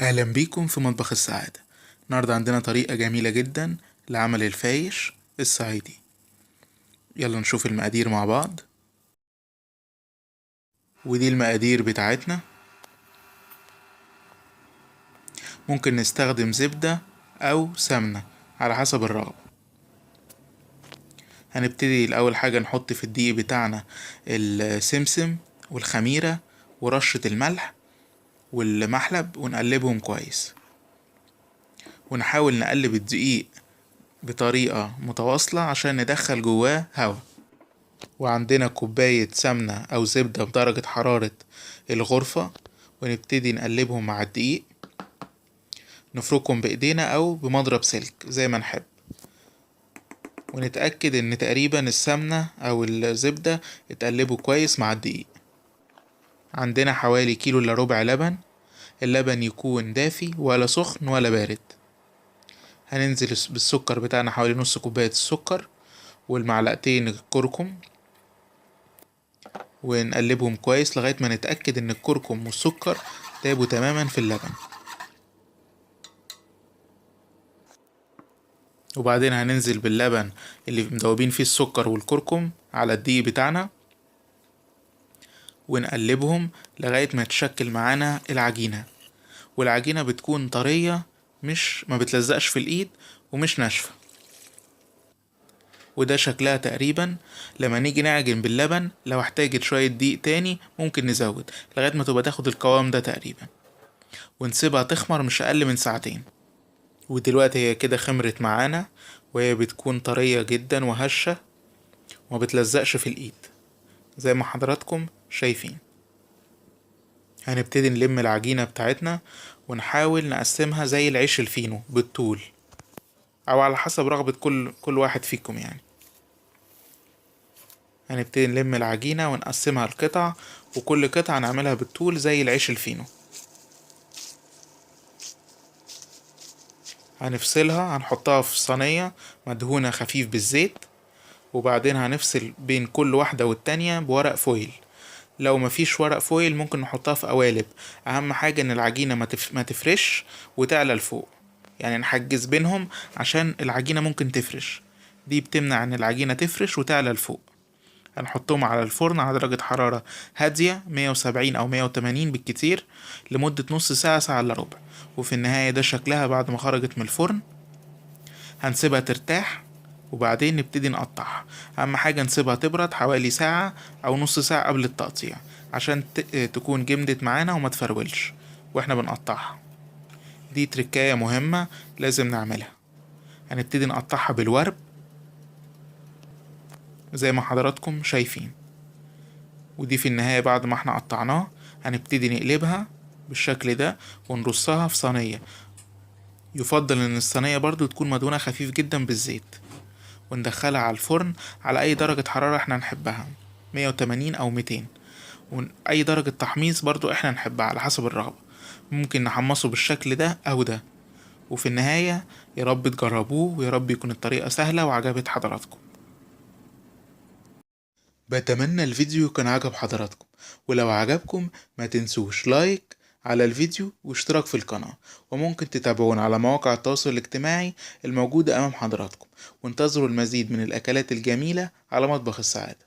أهلا بيكم في مطبخ السعادة. النهاردة عندنا طريقة جميلة جدا لعمل الفايش الصعيدي. يلا نشوف المقادير مع بعض. ودي المقادير بتاعتنا. ممكن نستخدم زبدة أو سمنة على حسب الرغبة. هنبتدي الأول حاجة نحط في الدقيق بتاعنا السمسم والخميرة ورشة الملح والمحلب ونقلبهم كويس، ونحاول نقلب الدقيق بطريقة متواصلة عشان ندخل جواه هوا. وعندنا كوباية سمنة أو زبدة بدرجة حرارة الغرفة، ونبتدي نقلبهم مع الدقيق، نفركهم بإيدينا أو بمضرب سلك زي ما نحب، ونتأكد إن تقريبا السمنة أو الزبدة اتقلبوا كويس مع الدقيق. عندنا حوالي 1.75 كيلو لبن، اللبن يكون دافي ولا سخن ولا بارد. هننزل بالسكر بتاعنا حوالي نص كوباية السكر والمعلقتين الكركم، ونقلبهم كويس لغاية ما نتأكد ان الكركم والسكر دابوا تماما في اللبن. وبعدين هننزل باللبن اللي مدوبين فيه السكر والكركم على الدقيق بتاعنا، ونقلبهم لغاية ما تشكل معانا العجينة. والعجينة بتكون طرية، مش ما بتلزقش في الايد ومش ناشفة. وده شكلها تقريبا. لما نيجي نعجن باللبن لو احتاجت شوية دقيق تاني ممكن نزود لغاية ما تبقى تاخد القوام ده تقريبا، ونسيبها تخمر مش اقل من ساعتين. ودلوقتي هي كده خمرت معانا، وهي بتكون طرية جدا وهشة وما بتلزقش في الايد زي ما حضراتكم شايفين. هنبتدي نلم العجينة بتاعتنا ونحاول نقسمها زي العيش الفينو بالطول، او على حسب رغبة كل واحد فيكم. هنبتدي نلم العجينة ونقسمها لقطع، وكل قطعة نعملها بالطول زي العيش الفينو. هنفصلها، هنحطها في صينية مدهونة خفيف بالزيت، وبعدين هنفصل بين كل واحدة والتانية بورق فويل. لو مفيش ورق فويل ممكن نحطها في قوالب. اهم حاجة ان العجينة ما تفرش وتعلى لفوق، يعني نحجز بينهم عشان العجينة ممكن تفرش. دي بتمنع ان العجينة تفرش وتعلى لفوق. هنحطهم على الفرن على درجة حرارة هادية 170 او 180 بالكتير لمدة نص ساعة، ساعة الا ربع. وفي النهاية ده شكلها بعد ما خرجت من الفرن. هنسيبها ترتاح وبعدين نبتدي نقطعها. اهم حاجة نسيبها تبرد حوالي ساعة او نص ساعة قبل التقطيع عشان تكون جمدت معانا وما تفرولش واحنا بنقطعها. دي تركاية مهمة لازم نعملها. هنبتدي نقطعها بالورب زي ما حضراتكم شايفين. ودي في النهاية بعد ما احنا قطعناه هنبتدي نقلبها بالشكل ده ونرصها في صينية. يفضل ان الصينية برضو تكون مدهونة خفيف جدا بالزيت، وندخلها على الفرن على اي درجة حرارة احنا نحبها، 180 او 200، واي درجة تحميص برضو احنا نحبها على حسب الرغبة. ممكن نحمصه بالشكل ده او ده. وفي النهاية يا رب تجربوه، ويا رب يكون الطريقة سهلة وعجبت حضراتكم. بتمنى الفيديو كان عجب حضراتكم، ولو عجبكم ما تنسوش لايك على الفيديو واشتراك في القناة، وممكن تتابعونا على مواقع التواصل الاجتماعي الموجودة أمام حضراتكم، وانتظروا المزيد من الأكلات الجميلة على مطبخ السعادة.